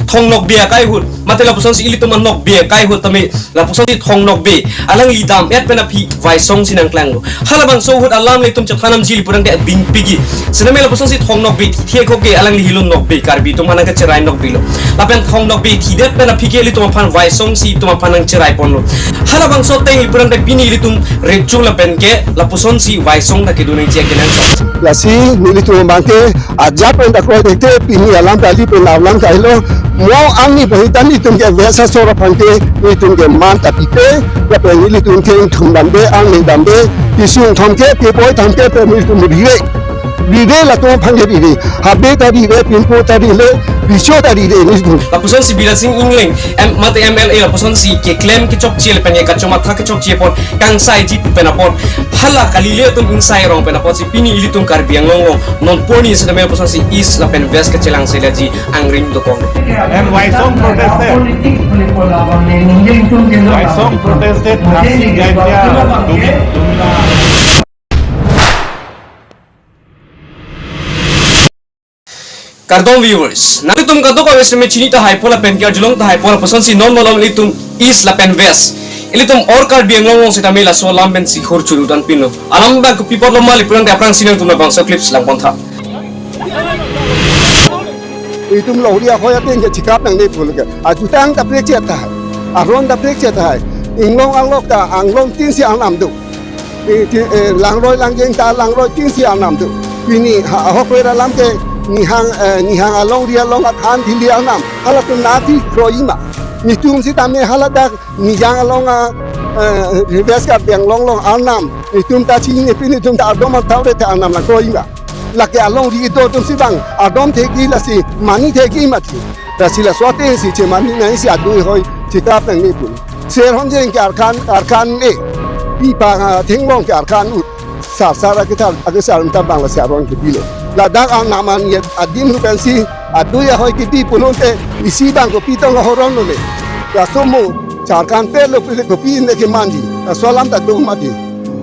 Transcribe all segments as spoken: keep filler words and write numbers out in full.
Thong Nokbe akai ahut, mate lapusonsi ilitum an Nokbe akai ahut tame, lapusonsi Thong Nokbe alangli dam-et pen aphi Vaisong si nangklanglo. Halabangso ahut alam ilitum chethan nangji pulangte dingpikji. Sitame lapusonsi Thong Nokbe thithe kok ke alangli helo Nokbe, Karbi atum aphan nangkacherai Nokbe lo. Lapen Thong Nokbe thidet pen aphi ke ilitum aphan Vaisong si itum aphan nangcherai ponlo. Halabangso ateng pulangte pini ilitum recho lapen ke lapusonsi Vaisong ta kedo nangji akenangsot. Lasi nelitum abang ke ajat pen ta kroidetde, pini alam kali pen alam kailo. Mo arni pen ta nelitum ke West asor aphan ke nelitum ke man ta pipe, lapen nelitum ke ingthum damde, arni damde, kesung thomkep, kepoi thomkep pen nelitum rire. Rire latum aphan ke rire. Habe ta rire, pinpo ta rire, recho ta rire nelitum. Lapusonsi Bidya Sing Engleng, em, mate M L A lapusonsi keklem kechokche lapen ke kachomatha kechokche apot kangsaiji pu pen apot, hala kali ilitum ingsai arong pen apotsi pini ilitum Karbi Anglong along non porni sitame lapusonsi East lapen West kachelangseletji angring dokok. And Vaisong protested. Vaisong protested Khasi Jaintia Dumit Dumla. Kardom viewers, nanglitum kadokave sitame chini tahai po lapen ke arjulong tahai po lapusonsi non malom ilitum East lapen West, ilitum or Karbi Anglong along sitame laso alam pensi hur churu dan pinlo. Alam abang kopi apotlo ma pulangte aphrangsi nangtum labangso clips langpon tha. Itum longri ahoi ateng ke chikap nangne pulangke. Ajutang ta prekche tahai. Aron ta prekche tahai. Inglong anglok ta anglong tin si arnam do. Eh, ti, eh, langroi langjeng ta langroi tin si arnam do. Pini ha, ahok roi alam ke nihang, eh, nihang alongri along athan thili arnam. Halatum nati kroima. Nelitum sitame haladak nijang along a, eh, West Karbi Anglong along arnam. Nelitum ta chinine pini nelitum ta ardom artau re ta arnam lang kroima. Lake alongri do atumsi bang ardom thekji, lasi mani thekji mati. Lasi laso atengsi chemani nangsi adui ahoi chikap nangne pul. Ser honjeng ke arkan, arkan e. Pi pa, ah, thenglong ke arkan ut. Sar sar akethar, akesar unta bang lasi aron kebilo. Ladak arnam an yet adim hu pensi adui ahoi kebi pulote isi bang kopi tong ahoron lo le. Laso mo charkan pelo pule kopi ne kemanji. Laso alam ta do mati.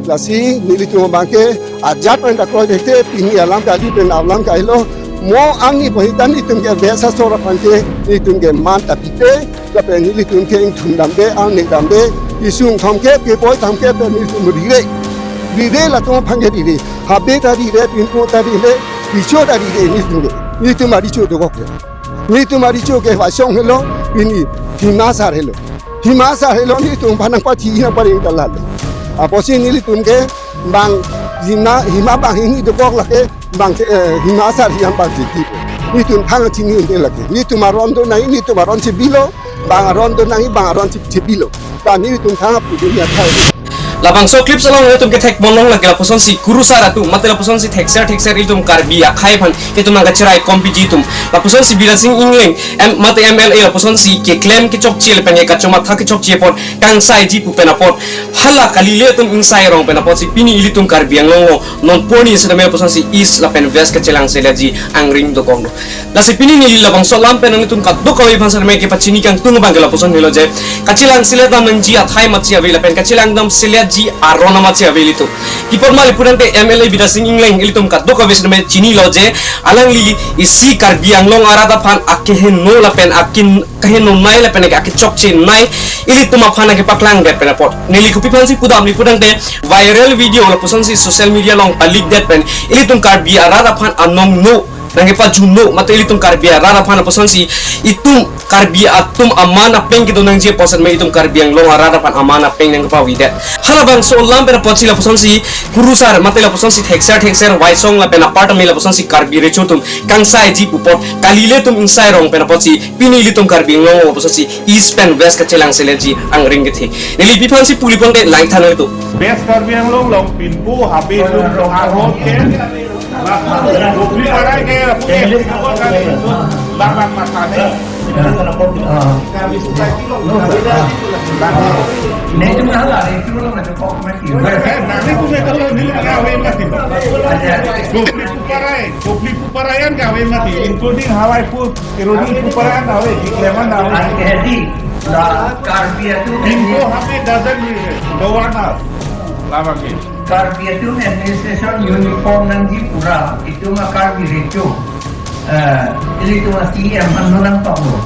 Lasi nelitum abang ke ajat pen ta kroidetde, pini alam kali pen alam kailo. Mo arni pen ta nelitum ke West asor aphan ke nelitum ke man ta pipe, lapen nelitum ke ingthum damde, arni damde, kesung thomkep, kepoi thomkep pen nelitum rire. Rire latum aphan ke rire. Habe ta rire, pinpo ta rire, recho ta rire nelitum ke. Nelitum arecho dokok ke. Nelitum arecho ke Vaisong helo, pini Hima asar helo. Hima asar helo nelitum aphan nangpathi nangparing ta lalo. Apotsi nelitum ke bang Hima, Hima banghini dokok lake bang, eh, Hima asar hiam bang titi. Nelitum thang chini unte lake. Nelitum aron do nangji, nelitum aron chebilo, bang aron do nangji, bang aron che-, chebilo. Ta nelitum thang apu dunia thai. Labangso clips along nelitum kethek ponlong lake lapusonsi kurusar atum, mate lapusonsi thekser thekser ilitum Karbi akhei aphan itum nangkacherai kompiji atum. Lapusonsi Bidya Sing Engleng, em, mate M L A lapusonsi keklem kechokche lapen ke kachomatha kechokche apot kangsaiji pu pen apot, hala kali ilitum ingsai arong pen apotsi pini ilitum Karbi Anglong along non porni sitame lapusonsi East lapen West kachelangseletji angring dokok. Lasi pini neli labangso alam pen nanglitum kadokave aphan sitame kepachini kangtung abang ke lapuson helo je, kachelangselet dam nangji athai matsi ave lapen kachelang damseletji aron matsi ave ilitum. Pi apot ma pulangte M L A Bidya Sing Engleng ilitum kadokave sitame chinilo je, alangli isi Karbi Anglong arat aphan akeheno lapen akin, kehenonei lapen ake, akechokchenei ilitum aphan nangkepaklang det pen apot. Neli kopi aphansi pudam pulangte viral video lapusonsi social media along palik det pen ilitum Karbi arat aphan anong no nangkepajuno, mate ilitum Karbi arat aphan lapusonsi itum Karbi atum aman apeng kedo nangji apotsi me itum Karbi Anglong arat aphan aman apeng nangkepavi det. Halabangso alam pen apotsi lapusonsi kurusar, mate lapusonsi thekser thekser Vaisong lapen apar tame lapusonsi Karbi recho atum kangsaiji pu apot, kali ilitum ingsai arong pen apotsi pini ilitum Karbi Anglong lapusonsi East pen West kachelangseletji angring kethe. Neli pi aphansi puli pulangte langthan nangtum. West Karbi Anglong along pinpo habe atum ahok ke. Lapu, Dopli Parai ke, lapu ke, lapu kali, lapu matha ne. Netum hala, netum hala, netum hala. Eh, nangtum ke kalau neli kave mati. Dopli Parai, Dopli Parai an kave mati, including Hawai Pur, Erodi Parai an kave, Dikleman kave. Anke di, la Karbi atum pinpo habe doesn't govern us. Lama ke. Karbi atum administration uniform nangji pura, itum a Karbi recho. Eh, ilitum a C M an do nangtoklo.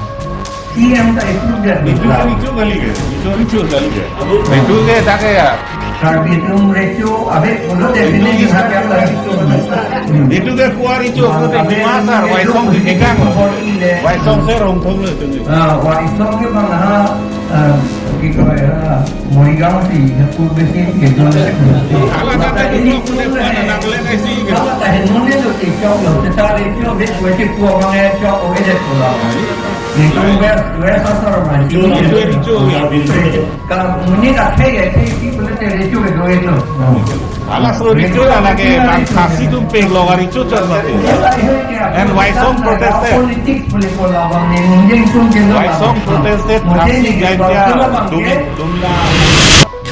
Yang tak itu dia. Itu kan itu kali ke? Itu itu kali ke? Itu ke tak ya? Karbi atum recho, abe, pulo definition hak yang tak itu. Itu ke kuar itu, itu ke kuar, Waisong di Megang. Waisong se Rongthong lo itu. Ah, Waisong ke bang ha, ah, ki koi ha, Morigaon si, ha, pur besi ke jual. Ala kata ini itu pun pun ada nak lihat isi ke. Kalau tak henune lo, cok lo, setar itu, bet, bet, kuar bang ya, cok, oh, ini pulo. Itu West, West Assam, itu itu itu ya. Kalau ini tak kayak, kayak itu, pulo recho ke dua itu. Ala so recho ala ke bang Khasi atum peng lo recho chot mati. And Waisong protested. Politics boleh pola bang ni, mungkin pun dia Waisong protested, Khasi Jaintia, dum, dumla.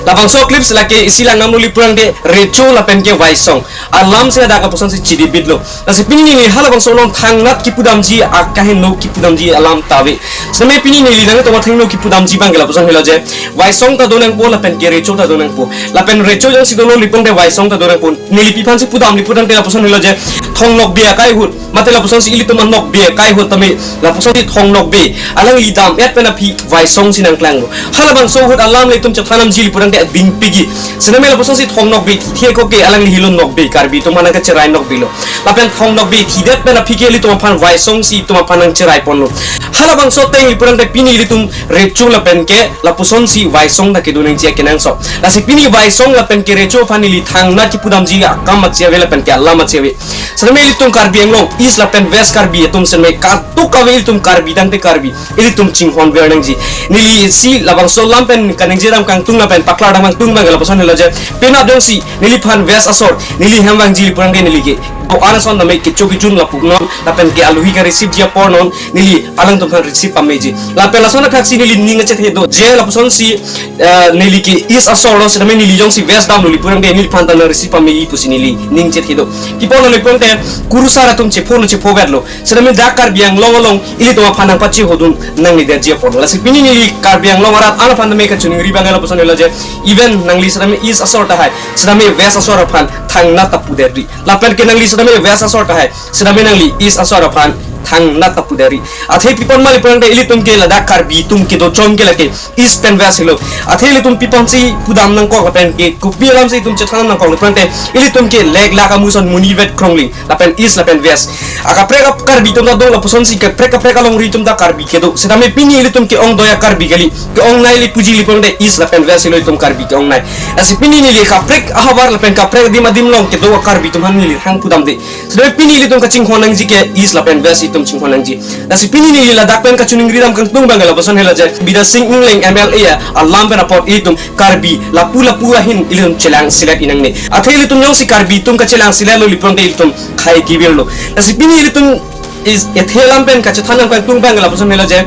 Labangso clips lake isi lang namuli purangde recho lapen ke Waisong. Alam si hadak apusonsi chidibit lo. Lasi pini neli halabangso along thangnat kipudamji, akaheno kipudamji alam ta ave. Seme pini neli nangtum athengno kipudamji abang ke lapuson helo je, Waisong ta do nangpo lapen ke recho ta do nangpo. Lapen recho jongsi dolo lipong te Waisong ta do nangpo. Neli pi aphansi pudam li pudam te lapuson helo je, Thong Nokbe akai ahut, mate lapusonsi ilitum an Nokbe akai ahut tame, lapusonsi Thong Nokbe alangli dam-et pen aphi Waisong si nangklanglo. Halabangso ahut alam le itum chethan namji li pudam te dingpiji. Sitame lapusonsi Thong Nokbe thithe ko ke alangli helo Nokbe, Karbi atum aphan nangkacherai Nokbe lo. Lapen Thong Nokbe thidet pen aphi ke ilitum aphan Waisong si itum aphan nangcherai ponlo. Halabangso ateng li pudam te pini ilitum recho lapen ke lapusonsi Waisong ta kedo nangji akenangsot. Lasi pini Waisong lapen ke recho aphan neli thangnat kipudamji akam achi ave lapen ke alam achi ave. Sitame ilitum Karbi Anglong, East lapen West Karbi atum sitame katuk kave ilitum Karbi tangte Karbi, ilitum chinghon ver nangji. Neli si labangso alam pen kaningje dam kangtung lapen paklar dam kangtung abang lapuson helo je, penap jongsi neliphan West asor neli hem vangji li pudam ke neli ke do-an ason tame kecho kejun lapu non lapen ke aluhi ka receive ji apor non neli alangtum aphan receive pameji. Lapen lason athaksi neli ning achethe do je lapusonsi, eh, neli ke East asor lo sitame neli jongsi West damlo li pudam ke neliphan ta nang receive pameji pusi neli ning chethe do. Pi apot lo li pudam te kurusar atum chepho lo chepho vet lo. Sitame dak Karbi Anglong along ilitum aphan nangpachehodun nangledetji apot lo. Lasi pini neli Karbi Anglong arat an aphan tame kachiningri abang lapuson helo je, even nangli sitame East asor tahai, sitame West asor aphan thangnat ta pudetri. Lapen ke nangli sitame West asor tahai, sitame nangli East asor aphan thangnat ta pudetri. Athe pi apot ma li pudam te ilitum ke ladak Karbi atum kedo chom ke lake East pen West helo. Athe ilitum pi aphansi pudam nangkok lapen ke kopi alamsi itum chethan nangkok li pudam te ilitum ke lek lak amu ason monit vet krongli lapen East lapen West. Akaprek ap Karbi atum ta do lapusonsi kaprek kaprek alongri atum ta Karbi kedo. Sitame pini ilitum ke-ong doya Karbi kali, ke-ongnei li puji li pudam te East lapen West helo itum Karbi ke-ongnei. Lasi pini neli kaprek ahavar lapen kaprek adim adim along kedo Karbi atum aphan neli hang pudam de. Sitame pini ilitum kachinghon nangji ke East lapen West itum chinghon nangji. Lasi pini neli ladak pen kachiningri dam kangtung abang lapuson helo je, Bidya Sing Engleng M L A alam pen apot itum Karbi lapu lapu ahin ilitum chelang selet inang ne. Athe ilitum jongsi Karbi atum kachelang selet lo li pudam te ilitum khei kevir lo. Lasi pini ilitum is ethe alam pen kachethan dam kangtung abang lapuson helo je,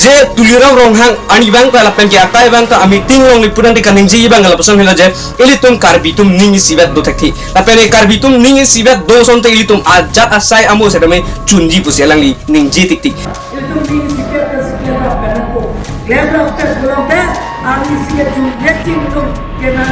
je Tuliram Ronghang arni abang ta lapen ke akai abang ta a-meeting along li pudam te kaningje abang lapuson helo je, ilitum Karbi atum ning isivet do thekthe. Lapen ke Karbi atum ning isivet do asonte ilitum ajat asai amo sitame chunji pusi alangli ningje tiktik. Ilitum ning isivet, isivet lapen ko. Klem lapen pulang te, ang isivet chun, yeting tum kena.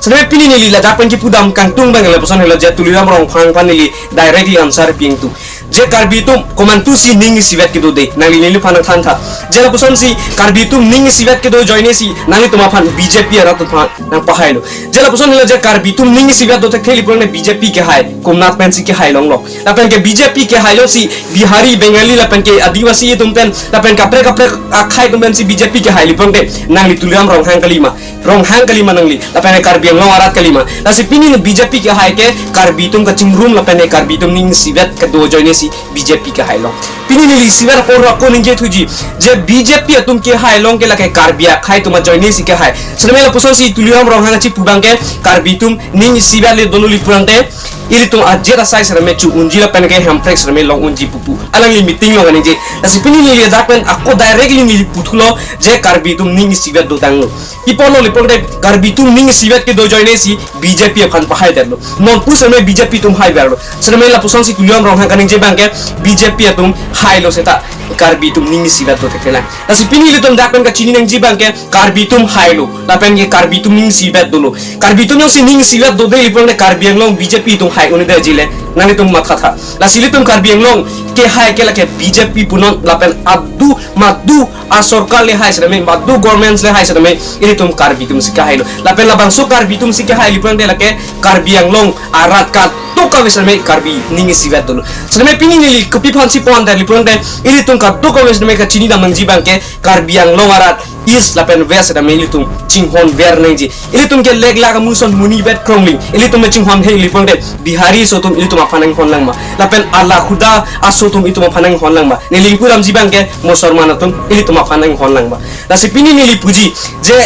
Sitame pini neli ladak pen kipudam kangtung abang lapuson helo je Tuliram Ronghang aphan neli directly answer pi ingtung. Je Karbi atum komantusi ning isivet kedo de, nangli neliphan nangthantha. Je lapusonsi Karbi atum ning isivet kedo ajoinesi nanglitum aphan B J P arat atum aphan nangpahailo. Je lapuson helo je Karbi atum ning isivet do thekthe li pudam te B J P kehai, komat pensi kehai longlo. Lapen ke B J P kehai longsi Bihari, Bengali lapen ke Adivasi atum pen lapen kaprek kaprek akhei atum pensi B J P kehai li pudam te nangli Tuliram Ronghang kalima. Ronghang kalima nangli, lapen ke Karbi Anglong arat kalima. Lasi pini B J P kehai ke Karbi atum kachingrum lapen ke Karbi atum ning isivet kedo ajoinesi B J P kehai lo. Pini neli isivet apor ako ningje thuji, je B J P atum kehai along ke lake Karbi akhei atum ajoinesi kehai. Sitame lapusonsi Tuliram Ronghang achipu abang ke Karbi atum ning isivet le dolo li pudam te ilitum ajat asai sitame chu unji lapen ke hemprek sitame long unji pupu alangli meeting along kaningje. Lasi pini neli ladak pen ako directly neli puthulo je Karbi atum ning isivet dotanglo. Pi apot lo li pudam te Karbi atum ning isivet kedo ajoinesi B J P aphan pahai detlo. Non pu sitame B J P atum haiverlo. Sitame lapusonsi Tuliram Ronghang kaningje abang ke B J P atum hailo seta Karbi atum ning isivet do thekthe lang. Lasi pini ilitum dak pen kachini nangji abang ke Karbi atum hailo lapen ke Karbi atum ning isivet dolo. Karbi atum jongsi ning isivet do de li pudam te Karbi Anglong B J P atum hai un-edetji le Nanglitum mathatha. Lasi ilitum Karbi Anglong kehai ke lake B J P punon lapen adu madu asorkar le hai setame, madu governments le hai setame, ilitum Karbi atum si kehailo. Lapen labangso Karbi atum si kehai li pulote lake Karbi Anglong arat kadokave setame Karbi ning isivet dolo. Setame pini neli kopi aphansi pon der li pulote, ilitum kadokave setame kachinidam nangji abang ke Karbi Anglong arat East lapen West setame ilitum chinghon ver nangji. Ilitum ke lek lak amuson muni vet krongling. Ilitum me chinghon hei li pulote Bihari aso atum ilitum aphan nanghon lang ma? Lapen Alakhuda aso atum ilitum aphan nanghon lang ma? Neli pu damji abang ke Musalman atum ilitum aphan nanghon lang ma? Lasi pini neli puji je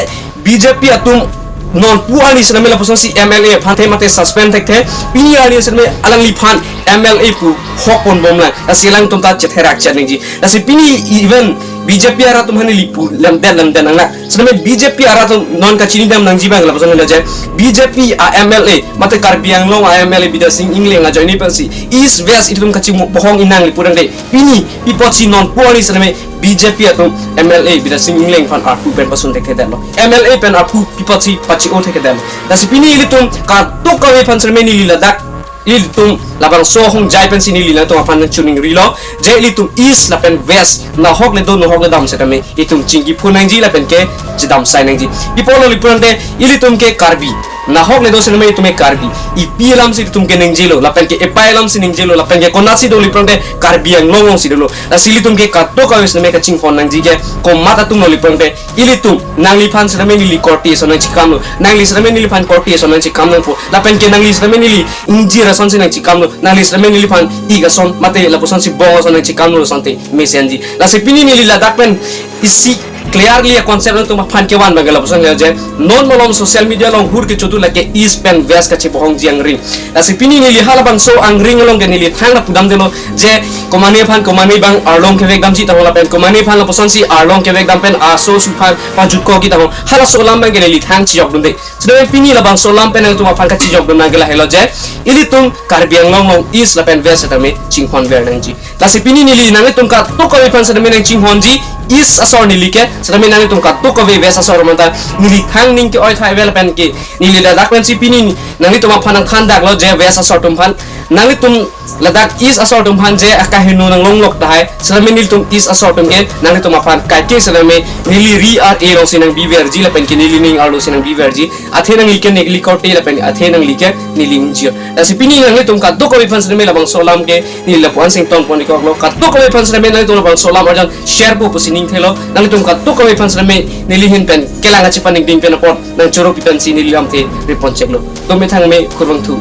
B J P atum nonpu arni setame lapuson si M L A aphan the mate suspend thekthe, pini arni setame alangliphan M L A pu hok ponbom lang. Lasi alangtum ta chetherak chet nangji. Lasi pini even B J P arat atum aphan neli pu lemdet lemdet nang na. Setame B J P arat atum non kachinidam nangji abang lapuson lo je B J P a M L A mate Karbi Anglong a M L A Bidya Sing Engleng ajoine pensi East West itum kachimu pohong inang li pulote, pini pi apotsi nonpu arni setame B J P atum M L A Bidya Sing Engleng aphan arpu pen pasun thekthedetlo? M L A pen arpu pi apotsi pachi-o thekthedetlo? Lasi pini ilitum kadokave aphan setame neli ladak ilitum labangso ahongjai pensi neli nangtum aphan nangchiningrilo je ilitum East lapen West nahok le do nahok le dam setame itum chingki phun nangji lapen ke chedam sai nangji. Pi apotlo li pulote ilitum ke Karbi, nahok le do setame itum ke Karbi. Epi alam si itum ke ningjelo lapen ke epai alam si ningjelo lapen ke konatsi do li pulote Karbi Anglong along si dolo. Lasi ilitum ke kadokave setame kachinghon nangji ke komat atumlo li pulote, ilitum nangliphan setame neli korte ason nangchekamlo, nangli setame neliphan korte ason nangchekam nangpo, lapen ke nangli setame neli ingjir ason si nangchekamlo, nangli setame neliphan ik ason mate lapuson si bong ason nangchekamlo asonte mesenji. Lasi pini neli ladak pen isi clearly a concept nangtum aphan kevan abang ke lapuson le je non malom social media along hur kechodu lake East pen West kachipohongji angring. Lasi pini neli halabangso angring along ke neli thang lapu damdelo je komane aphan komane abang arlong kevek damji tahong lapen komane aphan lapuson si arlong kevek dam pen aso asu aphan pajutkokji tahong, halaso alam abang ke neli thang chijok dunde. Setame pini labangso alam pen nangtum aphan kachijok dun abang ke lahelo je ilitum Karbi Anglong along East lapen West setame chinghon ver nangji. Lasi pini neli nanglitum kadokave aphan setame nangchinghonji, East asor neli ke, setame nanglitum kadokave West asor manta neli thang ning ke-oi thai vel pen ke neli ladak pensi pini nanglitum aphan nangthandaklo je West asor atum aphan, nanglitum ladak East asor atum aphan je akaheno nanglonglok tahai, setame nelitum East asor atum ke nanglitum aphan kaike setame neli ri ar-e along si nangbiverji lapen ke neli ning arlo si nangbiverji. Athe nangli ke neli korte lapen athe nangli ke neli ingjir. Lasi pini nanglitum kadokave aphan setame labangso alam ke neli lapu-an sington pon ikoklo. Kadokave aphan setame nanglitum labangso alam arjan share po pusi ningthelo. Nanglitum kadokave aphan setame neli ahin pen kelang achipan ningding pen apot nangchoro pi pensi neli lamthe ripon cheklo. Dome thangme, kurvangthu.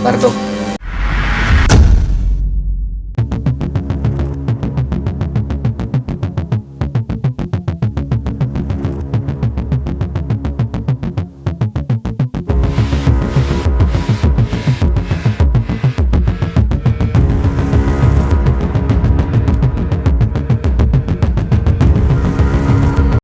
Kardom.